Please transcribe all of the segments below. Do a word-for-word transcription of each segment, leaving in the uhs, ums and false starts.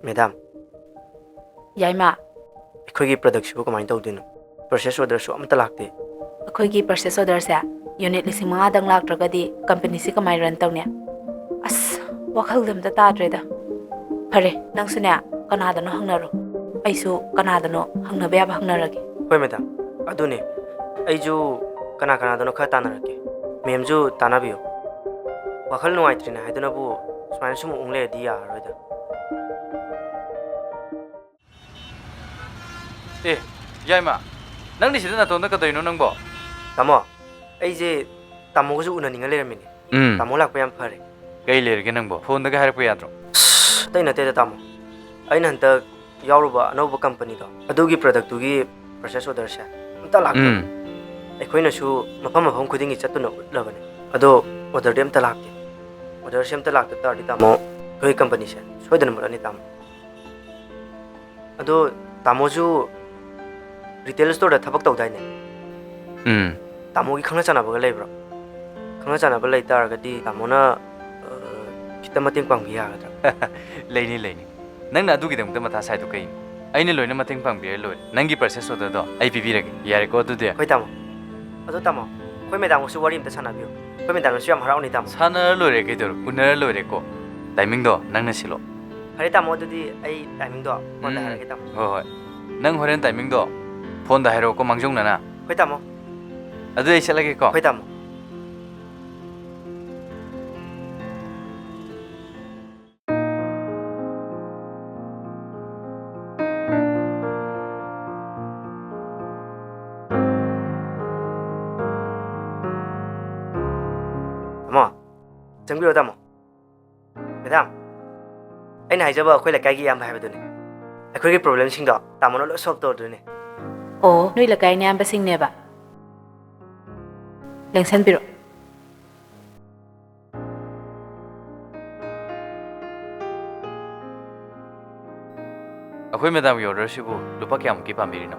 Madam. ꯌꯥꯏꯃ꯫ ꯑꯩꯈꯣꯏꯒꯤ productꯁꯤꯕꯨ ꯀꯃꯥꯏꯅ ꯇꯧꯗꯣꯏꯅꯣ? Purchase orderꯁꯨ ꯑꯃꯠꯇ ꯂꯥꯛꯇꯦ꯫ ꯑꯩꯈꯣꯏꯒꯤ purchase orderꯁꯦ unit ꯂꯤꯁꯤꯡ ꯃꯉꯥꯗꯪ ꯂꯥꯛꯇ꯭ꯔꯒꯗꯤ companyꯁꯤ ꯀꯃꯥꯏꯅ run ꯇꯧꯅꯤ? ꯑꯁ, ꯋꯥꯈꯜꯗ ꯑꯝꯇ ꯇꯥꯗ꯭ꯔꯦꯗ꯫ ꯐꯔꯦ, ꯅꯪꯁꯨꯅꯦ, ꯀꯅꯥꯗꯅꯣ ꯍꯪꯅꯔꯣ꯫ ꯑꯩꯁꯨ ꯀꯅꯥꯗꯅꯣ ꯍꯪꯅꯕ ꯌꯥꯕ ꯍꯪꯅꯔꯒꯦ꯫ ꯍꯣꯏ ꯃꯦꯗꯥꯝ, ꯑꯗꯨꯅꯦ, ꯑꯩꯁꯨ ꯀꯅꯥ ꯀꯅꯥꯗꯅꯣ ꯈꯔ ꯇꯥꯟꯅꯔꯛꯀꯦ꯫ ꯃꯦꯝꯁꯨ ꯇꯥꯟꯅꯕꯤꯌꯨ꯫ ꯋꯥꯈꯜ ꯅꯨꯡꯉꯥꯏꯇ꯭ꯔꯤꯅꯦ ꯍꯥꯏꯗꯨꯅꯕꯨ ꯁꯨꯃꯥꯏꯅ ꯁꯨꯝ ꯎꯪ ꯂꯩꯔꯗꯤ ꯌꯥꯔꯔꯣꯏꯗ꯫ ꯑꯦ, ꯌꯥꯏꯃ, ꯅꯪꯗꯤ ꯁꯤꯗ ꯅꯇꯣꯝꯗ ꯀꯩꯗꯧꯔꯤꯅꯣ ꯅꯪꯕꯣ? ꯇꯥꯃꯣ, ꯑꯩꯁꯦ ꯇꯥꯃꯣꯒꯁꯨ ꯎꯅꯅꯤꯡꯉ ꯂꯩꯔꯝꯃꯤꯅꯦ꯫ ꯎꯝ꯫ ꯇꯥꯃꯣ ꯂꯥꯛꯄ ꯌꯥꯝ ꯐꯔꯦ꯫ ꯀꯩ ꯂꯩꯔꯒꯦ ꯅꯪꯕꯣ? ꯐꯣꯟꯗꯒ ꯍꯥꯏꯔꯛꯄ ꯌꯥꯗ꯭ꯔꯣ? ꯑꯁ, ꯑꯇꯩ ꯅꯠꯇꯦꯗ ꯇꯥꯃꯣ, ꯑꯩꯅ ꯍꯟꯗꯛ ꯌꯥꯎꯔꯨꯕ ꯑꯅꯧꯕ companyꯗꯣ, ꯑꯗꯨꯒꯤ productꯇꯨꯒꯤ purchase orderꯁꯦ ꯑꯝꯇ ꯂꯥꯛꯇꯦ꯫ ꯎꯝ꯫ ꯑꯩꯈꯣꯏꯅꯁꯨ ꯃꯐꯝ ꯃꯐꯝ ꯈꯨꯗꯤꯡꯒꯤ ꯆꯠꯇꯨꯅ ꯎꯠꯂꯕꯅꯦ, ꯑꯗꯣ orderꯗꯤ ꯑꯝꯇ ꯂꯥꯛꯇꯦ꯫ Orderꯁꯦ ꯑꯝꯇ ꯂꯥꯛꯇ ꯇꯥꯔꯗꯤ ꯇꯥꯃꯣ, ꯑꯩꯈꯣꯏ companyꯁꯦ ꯁꯣꯏꯗꯅ ꯃꯨꯠꯂꯅꯤ ꯇꯥꯃꯣ꯫ ꯑꯗꯣ ꯇꯥꯃꯣꯁꯨ retail storeꯗ ꯊꯕꯛ ꯇꯧꯗꯥꯏꯅꯦ? ꯎꯝ꯫ ꯇꯥꯃꯣꯒꯤ ꯈꯪꯅ ꯆꯥꯟꯅꯕꯒ ꯂꯩꯕ꯭ꯔꯣ? ꯈꯪꯅ ꯆꯥꯟꯅꯕ ꯂꯩ ꯇꯥꯔꯒꯗꯤ ꯇꯥꯃꯣꯅ, ꯑ, ꯈꯤꯇ ꯃꯇꯦꯡ ꯄꯥꯡꯕꯤ ꯌꯥꯒꯗ꯭ꯔꯥ? ꯂꯩꯅꯤ, ꯂꯩꯅꯤ꯫ ꯅꯪꯅ ꯑꯗꯨꯒꯤꯗꯃꯛꯇ ꯃꯊꯥ ꯁꯥꯏꯗꯣ ꯀꯩꯅꯣ? ꯑꯩꯅ ꯂꯣꯏꯅ ꯃꯇꯦꯡ ꯄꯥꯡꯕꯤꯔ ꯂꯣꯏꯔꯦ꯫ ꯅꯪꯒꯤ purchase orderꯗꯣ ꯑꯩ ꯄꯤꯕꯤꯔꯒꯦ꯫ ꯌꯥꯔꯦꯀꯣ ꯑꯗꯨꯗꯤ? ꯍꯣꯏ ꯇꯥꯃꯣ꯫ ꯑꯗꯣ ꯇꯥꯃꯣ, ꯑꯩꯈꯣꯏ ꯃꯦꯗꯥꯝꯒꯁꯨ ꯋꯥꯔꯤ ꯑꯝꯇ ꯁꯥꯟꯅꯕꯤꯌꯨ꯫ ꯑꯩꯈꯣꯏ ꯃꯦꯗꯥꯝꯅꯁꯨ ꯌꯥꯝ ꯍꯔꯥꯎꯅꯤ ꯇꯥꯃꯣ꯫ ꯁꯥꯟꯅꯔ ꯂꯣꯏꯔꯦ ꯀꯩꯗꯧꯔꯦ? ꯎꯅꯔ ꯂꯣꯏꯔꯦꯀꯣ꯫ Timingꯗꯣ ꯅꯪꯅ ꯁꯤꯜꯂꯣ꯫ ꯐꯔꯦ ꯇꯥꯃꯣ, ꯑꯗꯨꯗꯤ ꯑꯩ timingꯗꯣ ꯐꯣꯟꯗ ꯎꯝ꯫ ꯍꯥꯏꯔꯒꯦ ꯇꯥꯃꯣ꯫ ꯍꯣꯏ, ꯍꯣꯏ꯫ ꯅꯪ ꯍꯣꯔꯦꯟ timingꯗꯣ ꯐꯣꯟꯗ ꯍꯥꯏꯔꯛꯑꯣꯀꯣ, ꯃꯥꯡꯖꯧꯅꯅ꯫ ꯍꯣꯏ ꯇꯥꯃꯣ꯫ ꯑꯗꯨꯗꯤ ꯑꯩ ꯆꯠꯂꯒꯦꯀꯣ꯫ ꯍꯣꯏ ꯇꯥꯃꯣ꯫ ꯇꯥꯃꯣ, ꯆꯪꯕꯤꯔꯣ ꯇꯥꯃꯣ꯫ ꯃꯦꯗꯥꯝ, ꯑꯩꯅ ꯍꯥꯏꯖꯕ ꯑꯩꯈꯣꯏ ꯂꯩꯀꯥꯏꯒꯤ ꯏꯌꯥꯝꯕ ꯍꯥꯏꯕꯗꯨꯅꯤ꯫ ꯑꯩꯈꯣꯏꯒꯤ problemꯁꯤꯡꯗꯣ ꯇꯥꯃꯣꯅ ꯂꯣꯏ solve ꯇꯧꯔꯗꯣꯏꯅꯦ꯫ ꯑꯣ, ꯅꯣꯏ ꯂꯩꯀꯥꯏ ꯅꯌꯥꯝꯕꯁꯤꯡꯅꯦꯕ? ꯂꯦꯡꯁꯟꯕꯤꯔꯣ꯫ ꯑꯩꯈꯣꯏ ꯃꯦꯗꯥꯝꯒꯤ ꯑꯣꯔꯗꯔꯁꯤꯕꯨ ꯂꯨꯄꯥ ꯀꯌꯥꯃꯨꯛꯀꯤ ꯄꯥꯝꯕꯤꯔꯤꯅꯣ?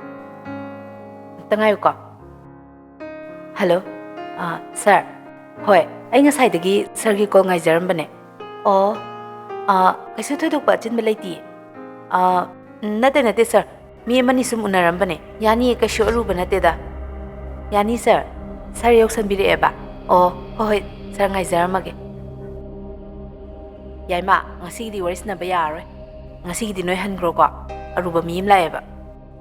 ꯑꯝꯇ ꯉꯥꯏꯌꯨꯀꯣ꯫ ꯍꯜꯂꯣ꯫ ꯑꯥ, ꯁꯥꯔ꯫ ꯍꯣꯏ, ꯑꯩ ꯉꯁꯥꯏꯗꯒꯤ ꯁꯥꯔꯒꯤ ꯀꯣꯜ ꯉꯥꯏꯖꯔꯝꯕꯅꯦ꯫ ꯑꯣ, ꯑꯥ, ꯀꯩꯁꯨ ꯊꯣꯏꯗꯣꯛꯄ ꯑꯆꯤꯟꯕ ꯂꯩꯇꯤꯌꯦ꯫ ꯑꯥ, ꯅꯠꯇꯦ, ꯅꯠꯇꯦ, ꯁꯥꯔ꯫ ꯃꯤ ꯑꯃꯅꯤ ꯁꯨꯝ ꯎꯅꯔꯝꯕꯅꯦ꯫ ꯌꯥꯅꯤꯌꯦ, ꯀꯩꯁꯨ ꯑꯔꯨꯕ ꯅꯠꯇꯦꯗ꯫ ꯌꯥꯅꯤ, ꯁꯥꯔ꯫ ꯁꯥꯔ ꯌꯧꯁꯟꯕꯤꯔꯛꯑꯦꯕ? ꯑꯣ, ꯍꯣꯏ, ꯍꯣꯏ, ꯁꯥꯔ, ꯉꯥꯏꯖꯔꯝꯃꯒꯦ꯫ ꯌꯥꯏꯃ, ꯉꯁꯤꯒꯤꯗꯤ ꯋꯥꯔꯤ ꯁꯥꯟꯅꯕ ꯌꯥꯔꯔꯣꯏ꯫ ꯉꯁꯤꯒꯤꯗꯤ ꯅꯣꯏ ꯍꯟꯈ꯭ꯔꯣꯀꯣ꯫ ꯑꯔꯨꯕ ꯃꯤ ꯑꯃ ꯂꯥꯛꯑꯦꯕ꯫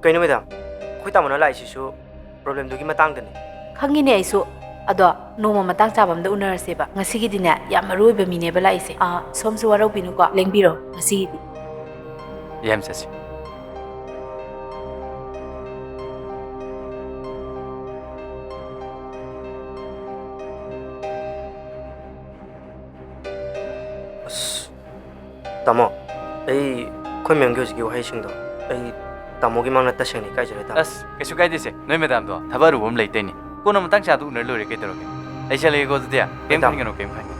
ꯀꯩꯅꯣ ꯃꯦꯗꯥꯝ, ꯑꯩꯈꯣꯏ ꯇꯥꯃꯣꯅ ꯂꯥꯛꯏꯁꯤꯁꯨ ꯄ꯭ꯔꯣꯕ꯭ꯂꯦꯝꯗꯨꯒꯤ ꯃꯇꯥꯡꯗꯅꯤ꯫ ꯈꯪꯉꯤꯅꯦ ꯑꯩꯁꯨ꯫ ꯑꯗꯣ ꯅꯣꯡꯃ ꯃꯇꯥꯡ ꯆꯥꯕ ꯑꯝꯗ ꯎꯅꯔꯁꯦꯕ꯫ ꯉꯁꯤꯒꯤꯗꯤꯅꯦ, ꯌꯥꯝ ꯃꯔꯨ ꯑꯣꯏꯕ ꯃꯤꯅꯦꯕ ꯂꯥꯛꯏꯁꯦ꯫ ꯑꯥ, ꯁꯣꯝꯁꯨ ꯋꯥꯔꯧꯕꯤꯅꯨꯀꯣ, ꯂꯦꯡꯕꯤꯔꯣ ꯉꯁꯤꯒꯤꯗꯤ꯫ ꯌꯥꯝ ꯆꯠꯁꯤ꯫ ꯑꯁ, ꯇꯥꯃꯣ, ꯑꯩ, ꯑꯩꯈꯣꯏ ꯃꯦꯝꯒꯤ ꯍꯧꯖꯤꯛꯀꯤ ꯋꯥꯍꯩꯁꯤꯡꯗꯣ ꯑꯩ ꯇꯥꯃꯣꯒꯤ ꯃꯥꯡꯗ ꯇꯁꯦꯡꯅ ꯏꯀꯥꯏꯖꯔꯦ, ꯇꯥꯃꯣ꯫ ꯑꯁ, ꯀꯩꯁꯨ ꯀꯥꯏꯗꯦꯁꯦ꯫ ꯅꯣꯏ ꯃꯦꯗꯥꯝꯗꯣ ꯊꯕꯛ ꯑꯔꯨꯕ ꯑꯃ ꯂꯩꯇꯩꯅꯦ꯫ ꯀꯣꯟꯅ ꯃꯇꯥꯡ ꯆꯥꯗ ꯎꯅꯔ ꯂꯣꯏꯔꯦ, ꯀꯩꯗꯧꯔꯒꯦ? ꯑꯩ ꯆꯠꯂꯒꯦꯀꯣ ꯑꯗꯨꯗꯤ꯫ ꯀꯩꯝ ꯃꯦꯗꯥꯝ꯫ ꯈꯟꯒꯅꯨ, ꯀꯩꯝ ꯈꯟꯒꯅꯨ꯫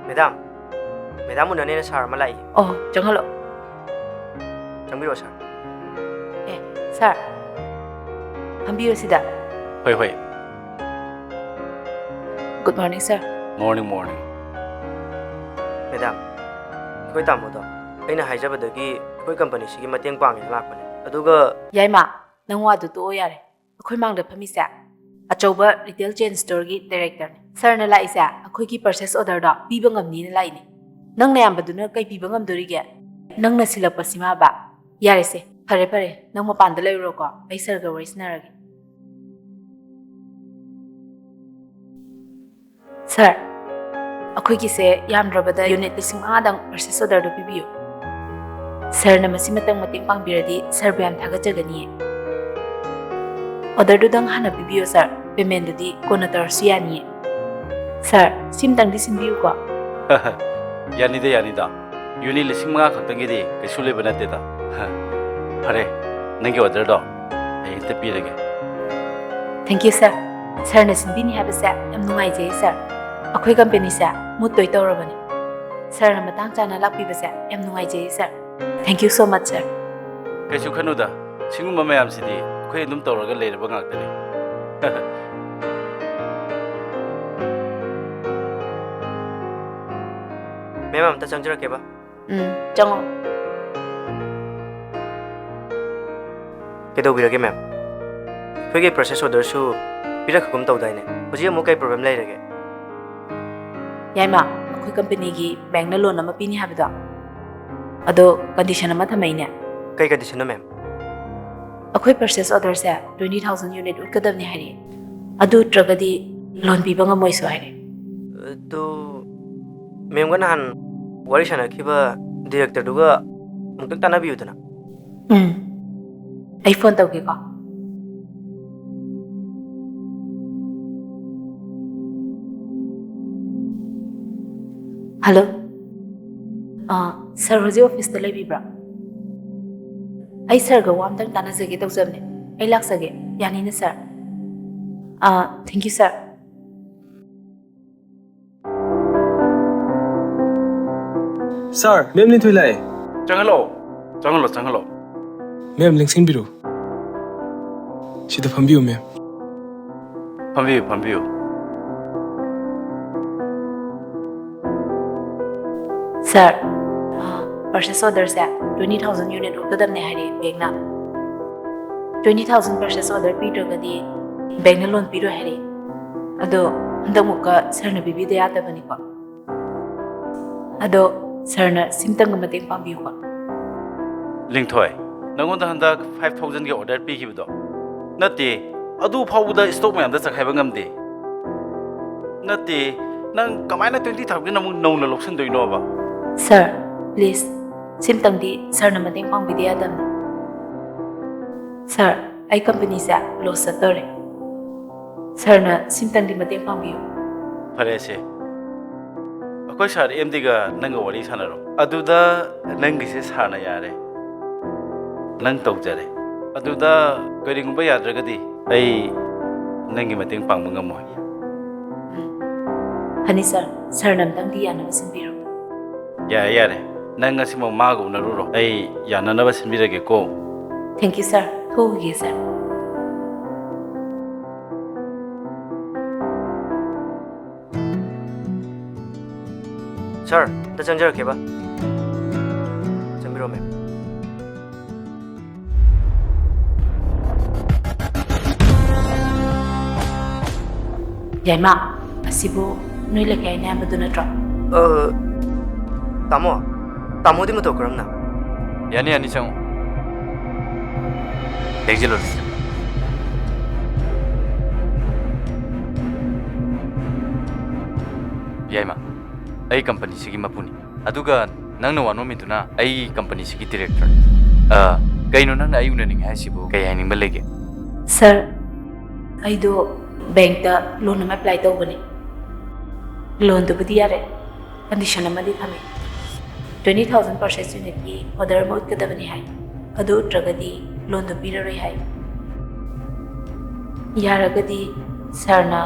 ꯃꯦꯗꯥꯝ, ꯃꯦꯗꯥꯝ ꯎꯅꯅꯦꯅ ꯁꯥꯔ ꯑꯃ ꯂꯥꯛꯏ꯫ ꯑꯣ, ꯆꯪꯍꯜꯂꯣ꯫ ꯆꯪꯕꯤꯔꯛꯑꯣ, ꯁꯥꯔ꯫ ꯑꯦ, ꯁꯥꯔ, ꯐꯝꯕꯤꯌꯣ ꯁꯤꯗ꯫ ꯍꯣꯏ, ꯍꯣꯏ꯫ Good morning, sir꯫ Morning, morning꯫ Madam, ꯑꯩꯈꯣꯏ ꯇꯥꯃꯣꯗꯣ ꯑꯩꯅ ꯍꯥꯏꯖꯕꯗꯒꯤ ꯑꯩꯈꯣꯏ ꯀꯝꯄꯅꯤꯁꯤꯒꯤ ꯃꯇꯦꯡ ꯄꯥꯡꯒꯦꯅ ꯂꯥꯛꯄꯅꯦ꯫ ꯑꯗꯨꯒ ꯌꯥꯏꯃ, ꯅꯪ ꯋꯥꯗꯨ ꯇꯣꯛꯑꯣ ꯌꯥꯔꯦ꯫ ꯑꯩꯈꯣꯏ ꯃꯥꯡꯗ ꯐꯝꯃꯤꯁꯦ ꯑꯆꯧꯕ retail chain storeꯒꯤ directorꯅꯦ꯫ ꯁꯥꯔꯅ ꯂꯥꯛꯏꯁꯦ ꯑꯩꯈꯣꯏꯒꯤ purchase orderꯗꯣ ꯄꯤꯕ ꯉꯝꯅꯤꯅ ꯂꯥꯛꯏꯅꯦ꯫ ꯅꯪ ꯅꯌꯥꯝꯕꯗꯨꯅ ꯀꯩ ꯄꯤꯕ ꯉꯝꯗꯣꯔꯤꯒꯦ? ꯅꯪꯅ ꯁꯤꯜꯂꯛꯄꯁꯤꯃꯕ? ꯌꯥꯔꯦꯁꯦ, ꯐꯔꯦ ꯐꯔꯦ, ꯅꯪ ꯃꯄꯥꯟꯗ ꯂꯩꯔꯨꯔꯣꯀꯣ, ꯑꯩ ꯁꯥꯔꯒ ꯋꯥꯔꯤ ꯁꯥꯟꯅꯔꯒꯦ꯫ ꯁꯥꯔ, ꯑꯩꯈꯣꯏꯒꯤꯁꯦ ꯌꯥꯝꯗ꯭ꯔꯕꯗ unit ꯂꯤꯁꯤꯡ ꯃꯉꯥꯗꯪ purchase orderꯗꯨ ꯄꯤꯕꯤꯌꯨ꯫ ꯁꯥꯔꯅ ꯃꯁꯤꯃꯇꯪ ꯃꯇꯦꯡ ꯄꯥꯡꯕꯤꯔꯗꯤ ꯁꯥꯔꯕꯨ ꯌꯥꯝ ꯊꯥꯒꯠꯆꯒꯅꯤꯌꯦ꯫ Orderꯗꯨꯗꯪ ꯍꯥꯟꯅ ꯄꯤꯕꯤꯌꯨ ꯁꯥꯔ, paymentꯗꯨꯗꯤ ꯀꯣꯟꯅ ꯇꯧꯔꯁꯨ ꯌꯥꯅꯤꯌꯦ꯫ ꯁꯥꯔ, ꯁꯤꯝꯇꯪꯗꯤ ꯁꯤꯟꯕꯤꯌꯨꯀꯣ꯫ ꯌꯥꯅꯤꯗ, ꯌꯥꯅꯤꯗ꯫ Unit ꯂꯤꯁꯤꯡ ꯃꯉꯥ ꯈꯛꯇꯪꯒꯤꯗꯤ ꯀꯩꯁꯨ ꯂꯩꯕ ꯅꯠꯇꯦꯗ꯫ ꯐꯔꯦ, ꯅꯪꯒꯤ orderꯗꯣ ꯑꯩ ꯍꯦꯛꯇ ꯄꯤꯔꯒꯦ꯫ Thank you, sir꯫ ꯁꯥꯔꯅ ꯁꯤꯟꯕꯤꯅꯤ ꯍꯥꯏꯕꯁꯦ ꯌꯥꯝ ꯅꯨꯡꯉꯥꯏꯖꯩ, ꯁꯥꯔ꯫ ꯑꯩꯈꯣꯏ ꯀꯝꯄꯦꯅꯤꯁꯦ ꯃꯨꯠꯇꯣꯏ ꯇꯧꯔꯕꯅꯤ꯫ ꯁꯥꯔꯅ ꯃꯇꯥꯡ ꯆꯥꯅ ꯂꯥꯛꯄꯤꯕꯁꯦ ꯌꯥꯝ ꯅꯨꯡꯉꯥꯏꯖꯩ, ꯁꯥꯔ꯫ Thank you so much, ꯁꯥꯔ꯫ ꯀꯩꯁꯨ ꯈꯟꯅꯨꯗ, ꯁꯤꯒꯨꯝꯕ ꯃꯌꯥꯝꯁꯤꯗꯤ ꯑꯩꯈꯣꯏ ꯑꯗꯨꯝ ꯇꯧꯔꯒ ꯂꯩꯔꯕ ꯉꯥꯛꯇꯅꯤ꯫ ꯃꯦꯝ, ꯑꯝꯇ ꯆꯪꯖꯔꯛꯀꯦꯕ꯫ ꯎꯝ, ꯆꯪꯉꯣ꯫ ꯀꯩꯗꯧꯕꯤꯔꯒꯦ, ꯃꯦꯝ? ꯑꯩꯈꯣꯏꯒꯤ purchase orderꯁꯨ ꯄꯤꯔꯛꯈ꯭ꯔꯒꯨꯝ ꯇꯧꯗꯥꯏꯅꯦ? ꯍꯧꯖꯤꯛ ꯑꯃꯨꯛ ꯀꯩ problem ꯂꯩꯔꯒꯦ? ꯌꯥꯏꯃ, ꯑꯩꯈꯣꯏ ꯀꯝꯄꯦꯅꯤꯒꯤ ꯕꯦꯡꯅ loan ꯑꯃ ꯄꯤꯅꯤ ꯍꯥꯏꯕꯗꯣ, ꯑꯗꯣ condition ꯑꯃ ꯊꯝꯃꯛꯏꯅꯦ꯫ ꯀꯩ conditionꯅꯣ, ꯃꯦꯝ? ꯑꯩꯈꯣꯏ purchase orderꯁꯦ twenty thousand unit ꯎꯠꯀꯗꯕꯅꯤ ꯍꯥꯏꯔꯛꯑꯦ꯫ ꯑꯗꯨ ꯎꯠꯇ꯭ꯔꯒꯗꯤ loan ꯄꯤꯕ ꯉꯝꯃꯣꯏꯁꯨ ꯍꯥꯏꯔꯛꯑꯦ꯫ ꯑꯗꯨ ꯃꯦꯝꯒ ꯅꯍꯥꯟ ꯋꯥꯔꯤ ꯁꯥꯟꯅꯈꯤꯕ directorꯗꯨꯒ ꯑꯃꯨꯛꯇꯪ ꯇꯥꯟꯅꯕꯤꯌꯨꯗꯅ꯫ ꯎꯝ, ꯑꯩ phone ꯇꯧꯒꯦꯀꯣ꯫ Hello, ꯑꯥ, sir ꯍꯧꯖꯤꯛ officeꯇ ꯂꯩꯕꯤꯕ꯭ꯔꯥ? ꯑꯩ sirꯒ ꯋꯥ ꯑꯝꯇꯪ ꯇꯥꯟꯅꯖꯒꯦ ꯇꯧꯖꯕꯅꯦ꯫ ꯑꯩ ꯂꯥꯛꯆꯒꯦ, ꯌꯥꯅꯤꯅ, sir? Ah, thank you, sir꯫ Sir, ꯃꯦꯝ ꯂꯤꯟꯊꯣꯏ ꯂꯥꯛꯑꯦ꯫ ꯆꯪꯍꯜꯂꯣ, ꯆꯪꯍꯜꯂꯣ, ꯆꯪꯍꯜꯂꯣ꯫ ꯃꯦꯝ, ꯂꯦꯡꯁꯤꯟꯕꯤꯔꯣ꯫ ꯁꯤꯗ ꯐꯝꯕꯤꯌꯨ, ꯃꯦꯝ꯫ ꯐꯝꯕꯤꯌꯨ, ꯐꯝꯕꯤꯌꯨ꯫ Sir, purchase orderꯁꯦ twenty thousand unit ꯎꯠꯀꯗꯕꯅꯦ ꯍꯥꯏꯔꯛꯑꯦ ꯕꯦꯡꯅ꯫ Twenty thousand purchase order ꯄꯤꯗ꯭ꯔꯒꯗꯤ ꯕꯦꯡꯅ loan ꯄꯤꯔꯣꯏ ꯍꯥꯏꯔꯛꯑꯦ꯫ ꯑꯗꯣ ꯍꯟꯗꯛꯃꯨꯛꯀ sirꯅ ꯄꯤꯕꯤꯗ ꯌꯥꯗꯕꯅꯤꯀꯣ꯫ ꯑꯗꯣ sirꯅ ꯁꯤꯝꯇꯪꯒ ꯃꯇꯦꯡ ꯄꯥꯡꯕꯤꯌꯨꯀꯣ꯫ ꯂꯤꯡꯊꯣꯏ, ꯅꯪꯉꯣꯟꯗ ꯍꯟꯗꯛ five thousandꯒꯤ order ꯄꯤꯈꯤꯕꯗꯣ? ꯅꯠꯇꯦ, ꯑꯗꯨ ꯐꯥꯎꯕꯗ stock ꯃꯌꯥꯝꯗ ꯆꯈꯥꯏꯕ ꯉꯝꯗꯦ꯫ ꯅꯠꯇꯦ, ꯅꯪ ꯀꯃꯥꯏꯅ twenty thousand ꯑꯃꯨꯛ ꯅꯧꯅ ꯂꯧꯁꯤꯟꯗꯣꯏꯅꯣꯕ? Sir, please, ꯁꯤꯝꯇꯪꯗꯤ sirꯅ ꯃꯇꯦꯡ ꯄꯥꯡꯕꯤꯗ ꯌꯥꯗꯕꯅꯤ꯫ Sir, ꯑꯩ ꯀꯝꯄꯦꯅꯤꯁꯦ loss ꯆꯠꯇꯧꯔꯦ꯫ Sirꯅ ꯁꯤꯝꯇꯪꯗꯤ ꯃꯇꯦꯡ ꯄꯥꯡꯕꯤꯌꯨ꯫ ꯐꯔꯦꯁꯦ, ꯑꯩꯈꯣꯏ sir MDꯒ ꯅꯪꯒ ꯋꯥꯔꯤ ꯁꯥꯟꯅꯔꯣ, ꯑꯗꯨꯗ ꯅꯪꯒꯤꯁꯦ sirꯅ ꯌꯥꯔꯦ, ꯅꯪ ꯇꯧꯖꯔꯦ꯫ ꯑꯗꯨꯗ ꯀꯔꯤꯒꯨꯝꯕ ꯌꯥꯗ꯭ꯔꯒꯗꯤ ꯑꯩ ꯅꯪꯒꯤ ꯃꯇꯦꯡ ꯄꯥꯡꯕ ꯉꯝꯃꯣꯏ꯫ ꯐꯅꯤ ꯁꯥꯔ, ꯁꯥꯔꯅ ꯑꯝꯇꯪꯗꯤ ꯌꯥꯅꯕ ꯁꯤꯟꯕꯤꯔꯣ꯫ ꯌꯥꯔꯦ, ꯌꯥꯔꯦ, ꯅꯪ ꯉꯁꯤꯃꯛ ꯃꯥꯒ ꯎꯅꯔꯨꯔꯣ, ꯑꯩ ꯌꯥꯅꯅꯕ ꯁꯤꯟꯕꯤꯔꯒꯦꯀꯣ꯫ Thank you ꯁꯥꯔ, ꯊꯣꯛꯎꯈꯤꯒꯦ ꯁꯥꯔ꯫ ꯁꯥꯔ, ꯑꯝꯇ ꯆꯪꯖꯔꯛꯀꯦꯕ꯫ ꯆꯪꯕꯤꯔꯣ, ꯃꯦꯝ꯫ ꯌꯥꯏꯃ, ꯑꯁꯤꯕꯨ ꯅꯣꯏ ꯂꯩꯀꯥꯏꯅꯦ ꯍꯥꯏꯕꯗꯨ ꯅꯠꯇ꯭ꯔꯣ? ꯑ, ꯇꯥꯃꯣ, ꯇꯥꯃꯣꯗꯤ ꯃꯇꯧ ꯀꯔꯝꯅ? ꯌꯥꯅꯤ, ꯌꯥꯅꯤ, ꯆꯪꯉꯨ꯫ ꯂꯦꯡꯁꯤꯜꯂꯨ, ꯂꯦꯡꯁꯤꯜꯂꯨ꯫ ꯌꯥꯏꯃ, ꯑꯩ ꯀꯝꯄꯅꯤꯁꯤꯒꯤ ꯃꯄꯨꯅꯤ꯫ ꯑꯗꯨꯒ ꯅꯪꯅ ꯋꯥ ꯅꯣꯝꯃꯤꯗꯨꯅ ꯑꯩꯒꯤ ꯀꯝꯄꯅꯤꯁꯤꯒꯤ ꯗꯤꯔꯦꯛꯇꯔ꯫ ꯑ, ꯀꯩꯅꯣ ꯅꯪꯅ ꯑꯩ ꯎꯅꯅꯤꯡꯉꯦ ꯍꯥꯏꯁꯤꯕꯨ? ꯀꯩ ꯍꯥꯏꯅꯤꯡꯕ ꯂꯩꯒꯦ? ꯁꯥꯔ, ꯑꯩꯗꯣ ꯕꯦꯡꯛꯇ ꯂꯣꯟ ꯑꯃ ꯑꯦꯄ꯭ꯂꯥꯏ ꯇꯧꯕꯅꯦ꯫ ꯂꯣꯟꯗꯨꯕꯨꯗꯤ ꯌꯥꯔꯦ, ꯀꯟꯗꯤꯁꯟ ꯑꯃꯗꯤ ꯊꯝꯃꯤ꯫ Twenty thousand ꯄꯔꯆꯦꯁ ꯌꯨꯅꯤꯠꯀꯤ ꯑꯣꯔꯗꯔ ꯑꯃ ꯎꯠꯀꯗꯕꯅꯤ ꯍꯥꯏ꯫ ꯑꯗꯨ ꯎꯠꯇ꯭ꯔꯒꯗꯤ ꯂꯣꯟꯗꯨ ꯄꯤꯔꯔꯣꯏ ꯍꯥꯏ꯫ ꯌꯥꯔꯒꯗꯤ ꯁꯥꯔꯅ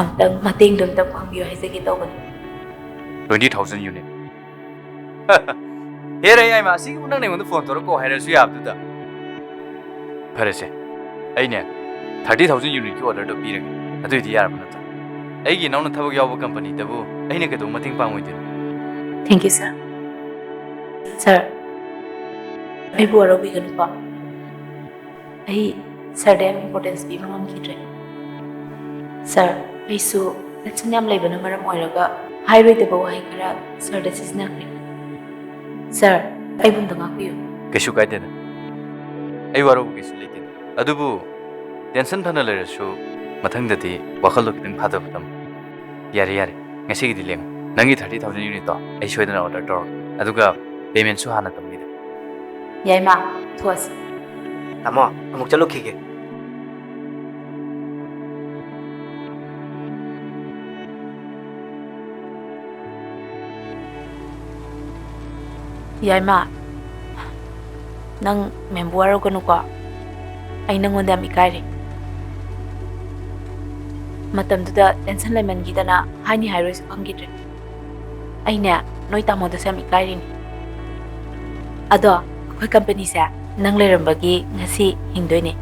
ꯑꯝꯇꯪ ꯃꯇꯦꯡꯗꯣ ꯑꯝꯇꯪ ꯄꯥꯡꯕꯤꯌꯨ ꯍꯥꯏꯖꯒꯦ ꯇꯧꯕꯅꯤ꯫ Twenty thousand unit? ꯍꯦꯔꯥ ꯌꯥꯏꯃ, ꯑꯁꯤꯒꯤꯕꯨ ꯅꯪꯅ ꯑꯩꯉꯣꯟꯗ ꯐꯣꯟ ꯇꯧꯔꯛꯀꯣ ꯍꯥꯏꯔꯁꯨ ꯌꯥꯕꯗꯨꯗ꯫ ꯐꯔꯦꯁꯦ, ꯑꯩꯅꯦ thirty thousand unitꯀꯤ orderꯗꯣ ꯄꯤꯔꯒꯦ, ꯑꯗꯨꯏꯗꯤ ꯌꯥꯔꯕ ꯅꯠꯇ꯭ꯔꯣ? ꯑꯩꯒꯤ ꯏꯅꯥꯎꯅ ꯊꯕꯛ ꯌꯥꯎꯕ ꯀꯝꯄꯅꯤꯗꯕꯨ ꯑꯩꯅ ꯀꯩꯗꯧꯕ ꯃꯇꯦꯡ ꯄꯥꯡꯉꯣꯏꯗꯣꯏꯅꯣ? Thank you ꯁꯥꯔ꯫ ꯁꯥꯔ, ꯑꯩꯕꯨ ꯋꯥꯔꯧꯕꯤꯒꯅꯨꯀꯣ꯫ ꯑꯩ ꯁꯥꯔꯗ ꯌꯥꯝ ꯏꯝꯄꯣꯔꯇꯦꯟꯁ ꯄꯤꯕ ꯉꯝꯈꯤꯗ꯭ꯔꯦ꯫ ꯁꯥꯔ, ꯑꯩꯁꯨ ꯇꯦꯟꯁꯟ ꯌꯥꯝ ꯂꯩꯕꯅ ꯃꯔꯝ ꯑꯣꯏꯔꯒ ꯍꯥꯏꯔꯣꯏꯗꯕ ꯋꯥꯍꯩ ꯈꯔ ꯁꯥꯔꯗ ꯁꯤꯖꯤꯟꯅꯈ꯭ꯔꯦ꯫ ꯁꯥꯔ, ꯑꯩꯕꯨ ꯑꯝꯇ ꯉꯥꯛꯄꯤꯌꯨ꯫ ꯀꯩꯁꯨ ꯀꯥꯏꯗꯦꯗ꯫ ꯑꯩ ꯋꯥꯔꯧꯕ ꯀꯩꯁꯨ ꯂꯩꯇꯦꯗ꯫ ꯑꯗꯨꯕꯨ ꯇꯦꯟꯁꯟ ꯐꯅ ꯂꯩꯔꯁꯨ ꯃꯊꯪꯗꯗꯤ ꯋꯥꯈꯜꯗꯣ ꯈꯤꯇꯪ ꯊꯥꯗꯕ ꯇꯝꯃꯨ꯫ ꯌꯥꯔꯦ, ꯌꯥꯔꯦ, ꯉꯁꯤꯒꯤꯗꯤ ꯂꯦꯡꯉꯨ꯫ ꯅꯪꯒꯤ thirty thousand unitꯇꯣ ꯑꯩ ꯁꯣꯏꯗꯅ order ꯇꯧꯔꯒꯦ꯫ ꯑꯗꯨꯒ paymentꯁꯨ ꯍꯥꯟꯅ ꯇꯧꯅꯤꯗ꯫ ꯌꯥꯏꯃ, ꯊꯣꯛꯑꯁꯤ꯫ ꯇꯥꯃꯣ, ꯑꯃꯨꯛ ꯆꯠꯂꯨꯈꯤꯒꯦ꯫ ꯌꯥꯏꯃ, ꯅꯪ ꯃꯦꯝꯕꯨ ꯋꯥꯔꯧꯒꯅꯨꯀꯣ꯫ ꯑꯩ ꯅꯪꯉꯣꯟꯗ ꯌꯥꯝ ꯏꯀꯥꯏꯔꯦ꯫ ꯃꯇꯝꯗꯨꯗ tension ꯂꯩꯃꯟꯈꯤꯗꯅ ꯍꯥꯏꯅꯤ ꯍꯥꯏꯔꯣꯏꯁꯨ ꯈꯪꯈꯤꯗ꯭ꯔꯦ꯫ ꯑꯩꯅꯦ, ꯅꯣꯏ ꯇꯥꯃꯣꯗꯁꯨ ꯌꯥꯝ ꯏꯀꯥꯏꯔꯤꯅꯤ꯫ ꯑꯗꯣ ꯑꯩꯈꯣꯏ companyꯁꯦ ꯅꯪ ꯂꯩꯔꯝꯕꯒꯤ ꯉꯁꯤ ꯍꯤꯡꯗꯣꯏꯅꯦ꯫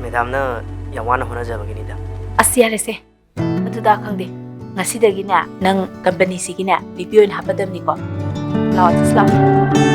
ꯃꯦꯗꯥꯝꯅ ꯌꯥꯝ ꯋꯥꯅ ꯍꯣꯠꯅꯖꯕꯒꯤꯅꯤꯗ꯫ ꯑꯁ, ꯌꯥꯔꯦꯁꯦ, ꯑꯗꯨꯗ ꯈꯪꯗꯦ꯫ ꯉꯁꯤꯗꯒꯤꯅꯦ ꯅꯪ companyꯁꯤꯒꯤꯅꯦ VP ꯑꯣꯏꯅ ꯍꯥꯞꯄꯗꯕꯅꯤꯀꯣ꯫ ꯂꯥꯛꯑꯣ, ꯆꯠꯁꯤ ꯂꯥꯛꯑꯣ꯫